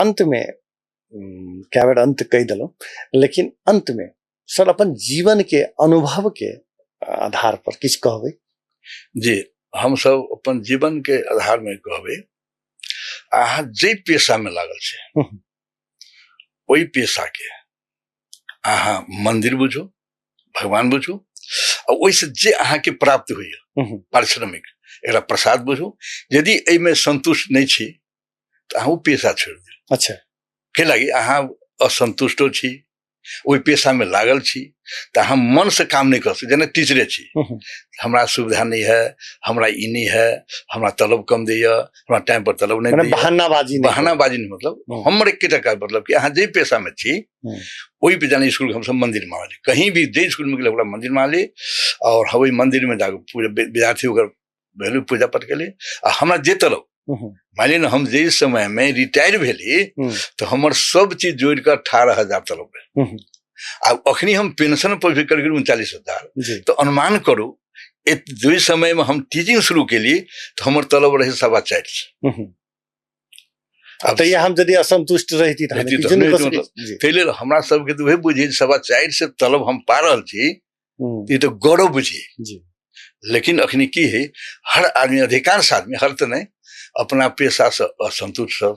अंतमे कए बेर अंत कहि देलहुँ, लेकिन अंतमे सर अपन जीवन के अनुभव के आधार पर किछु कहबै। जी, हमसब अपन जीवन के आधार में कहबै, अहाँ जे पेशा में लागल छी ओहि पेशा के अहाँ मंदिर बुझू, भगवान बुझू, आ ओहिसँ जे अहाँके प्राप्त होइए पारिश्रमिक, एकरा प्रसाद बुझू। यदि एहिमे संतुष्ट नहि छी तऽ अहाँ ओ पेशा छोड़ि दियौ। के लागि अहाँ असंतुष्टो छी, ओहि पेशामे लागल छी, तऽ अहाँ मनसँ काम नहि कऽ सकै। जेना टीचरे छी, हमरा सुविधा नहि है, हमरा ई नहि है, हमरा तलब कम दैए, हमरा टाइम पर तलब नहि दैए। बहानाबाजी नहि। बहानाबाजी नहि, मतलब हमर एकेटा काज, मतलब कि अहाँ जाहि पेशामे छी ओहि पे, जाने स्कूल हमसब मंदिर मानली, कहीं भी जाहि स्कूल में गेल ओकरा मंदिर मानली, और हम ओहि मंदिर में जाके पूजा विद्यार्थी ओकर भेलू पूजा पाठ केली, आ हमरा जे तलब मानि ने, हम जाहि समय में रिटायर भेली तऽ हमर सब चीज जोड़ि कऽ 18,000 तलब भेल। आब अखनी हम पेंशन पर भी कर गेलहुँ 39,000। तऽ अनुमान करू, जाहि समय में हम टीचिंग शुरू केली तऽ हमर तलब रहै 4.25। आब तऽ हम यदि असंतुष्ट रहिती तऽ हम रहिती तऽ किछु नहि नहि कऽ मतलब सकैत छी। ताहि लेल हमरा सबके तऽ उहे बुझी, 4.25 से तलब हम पा रहल छी, ई तऽ गौरव बुझी। लेकिन अखनी की है, हर आदमी, अधिकांश आदमी, हर तऽ नहि, अपना पेशा से असंतुष्ट सब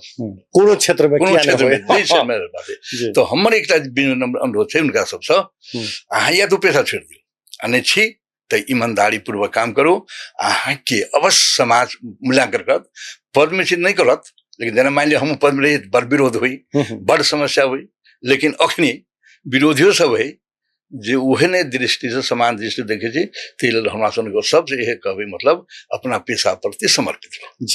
कोनो क्षेत्र में कोनो किया नहि क्षेत्र में होय। जाहि क्षेत्र में बात है। तऽ हमर एकटा विनम्र अनुरोध छै हुनका सबसँ, अहाँ या तऽ पेशा छोड़ि दियौ, आ नहि छी तऽ ईमानदारी पूर्वक काम करू। अहाँके अवश्य समाज मूल्यांकन करत, पदमे छी नहि करत, लेकिन जेना मानि लिअ हमहूँ पदमे रही, बड़ विरोध होइ, बड़ समस्या होइ, लेकिन अखनी विरोधियो सब है जे ओहने दृष्टिसँ, समान दृष्टि देखै छै। ताहि लेल हमरा सबके सबसँ इहे कहबै, मतलब अपना पेशा प्रति समर्पित रहू।